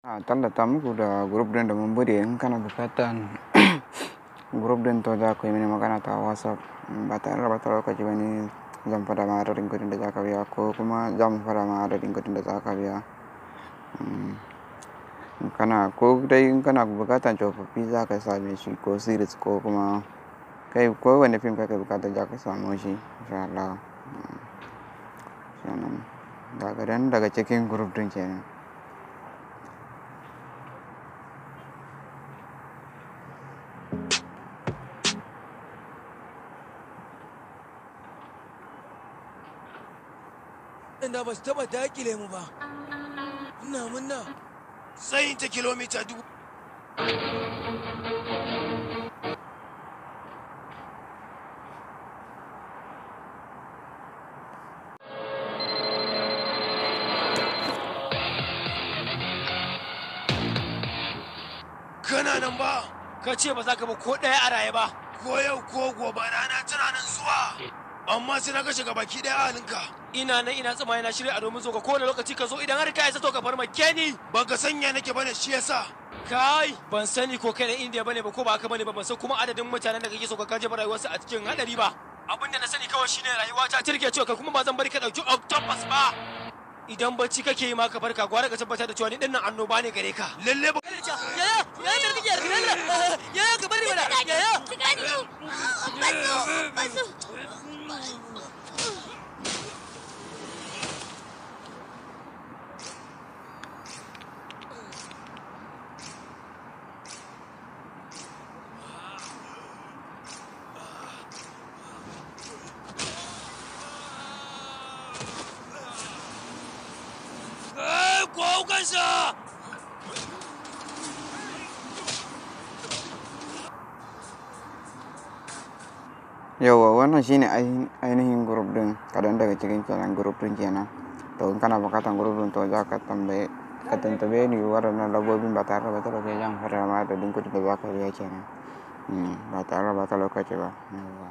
A tallata muku da group ɗin da mun buɗe. In kana buƙatan group ɗin, to za ku yi mini magana ta WhatsApp. Ba tare da ɓata lokaci ba ne zan faɗa ma adadin kuɗin da za ka biya, ko kuma za mu faɗa ma adadin kuɗin da za ka biya. Kana ko dai in kana buƙatan tsofaffi za ka same shi, ko series, ko kuma kai ko wane fim kake buƙata za ka samu shi, insha Allah. Sannan daga nan daga cikin group ɗin kenan. Waɗanda ba su taɓa daƙile mu ba. Ina munna. Tsayin ta kilomita 1000. Kana nan ba, Ka ce ba za ka ba ko ɗaya a raye ba. Ko yau ko gobe rana tana nan zuwa. Amma sai na kashe gabaki ɗaya ahalinka. Ina nan ina tsima ina shirya a domin zo ka kowane lokaci ka zo, idan har ka isa to ka farmake ni. Ban ka sanya nake bane, shi yasa. Kai, ban sani ko kai na Indiya bane ba ko ba haka bane ba, ban san kuma adadin mutanen da kake so ka kaje ba rayuwarsu a cikin hadari ba. Abin da na sani kawai shine rayuwa ta tirke cewa kai kuma ba zan bari ka dauki octopus ba. Idan bacci kake yi ma ka farka, gwara ka tabbatar da cewa ni dinnan annoba ne gare ka. Lalle ba. Yaya, yaya, me kake? Yaya, ka bari mana. Yaya. Basu, basu. Kai, ku hau kansa. Yauwa, wannan shine ainihin group ɗin, kaɗan daga cikin kenan group ɗin kenan. To in kana buƙatan group ɗin, to za ka tambaye, ka tuntuɓe ni waɗannan lambobin. Ba tare da ɓata lokaci zan faɗa ma adadin kuɗin da za ka biya kenan. Ba tare da ɓata lokaci ba. Yauwa.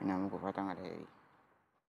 Ina muku fatan alheri.